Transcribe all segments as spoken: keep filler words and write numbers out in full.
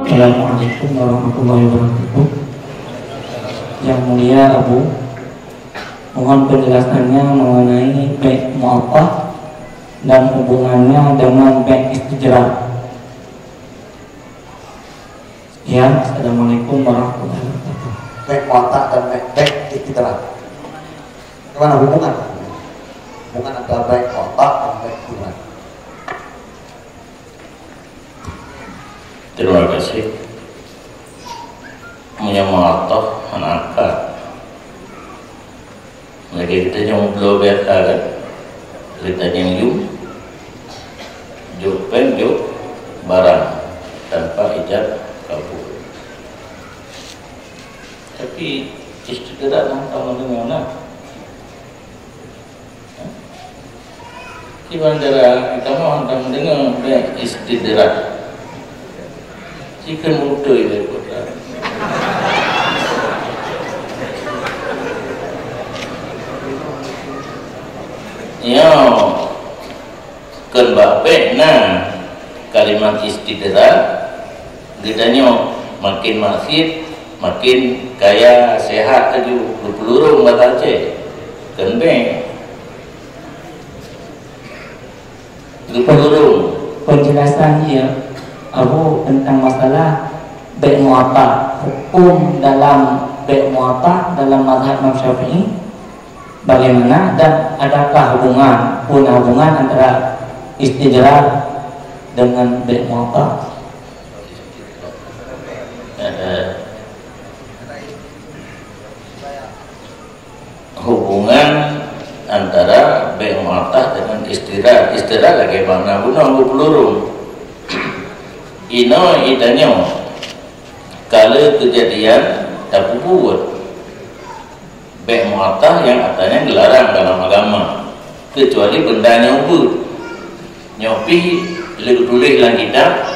Assalamualaikum warahmatullahi wabarakatuh. Yang mulia Abu, mohon penjelasannya mengenai bek mu'athah dan hubungannya dengan bek istidrak. Ya, assalamualaikum warahmatullahi wabarakatuh. Bek mu'athah dan bek, bek istidrak. Bagaimana hubungan? Hubungan antara bek mu'athah dan bek istidrak. Terima kasih. Meunyoe mu'athah hana akad. Lagèe geutanyoe bloe biasa kan. Geutanyoe yum, jok péng, jok barang tanpa ijab kabul. Tapi istidrak hana tahu deungon na. Kiban cara kamoe hana meudeungoe bek istidrak. Cikheun beutôi lé kota. Nyoe, kon bak bek na kalimat istidrak. Geutanyoe makin maksiet, makin kaya, sehat laju, geupeulurong basa Aceh. Kon bek. Geupeulurong. Penjelasan ya, Abu, tentang masalah bek mu'athah. Hukum dalam bek mu'athah dalam mazhab Imam Syafi'i bagaimana dan adakah hubungan, puna hubungan antara istidrak dengan bek mu'athah? Eh, eh. Hubungan antara bek mu'athah dengan istidrak. Istidrak lagèe makna bunoe geupeulurong. Inoe geutanyoe ka lheueh keujadian tapeubuet. Bek mu'athah nyang ata nyan geularang dalam agama, keucuali benda nyang ubit. Nyoe pih lé geutuléh lam kitab,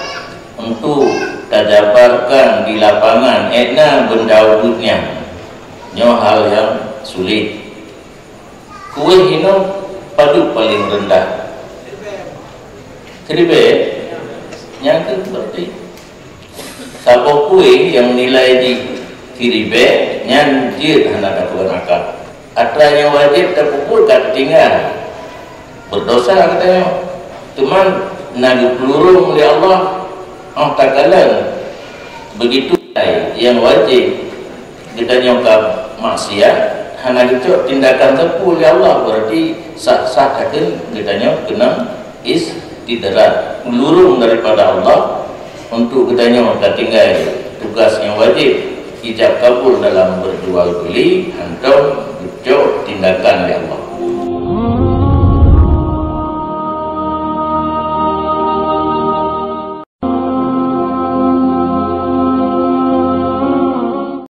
untuk tajabarkan di lapangan, ék na benda ubit nyan. Nyoe hal nyang sulet. Kuéh inoe padub paleng reundah? Siribèe. Nyang keu berarti saboh kuéh nyang nilai jih siribèe, nyan jeuet hana tapeukeun akad. Atra nyang wajéb tapeubuet ka teutinggai. Berdosa geutanyoe. Teuma na geupeulurong lé Allah, óh takalon begitu nyang wajéb geutanyoe ka maksiat, hana geucok tindakan teupeu lé Allah, berarti sah-sah takheun geutanyoe keunong istidrak, lurong daripada Allah, untuk geutanyoe tatinggai tugas nyang wajéb, ijab kabul dalam berjual beli, hantom geucok tindakan lé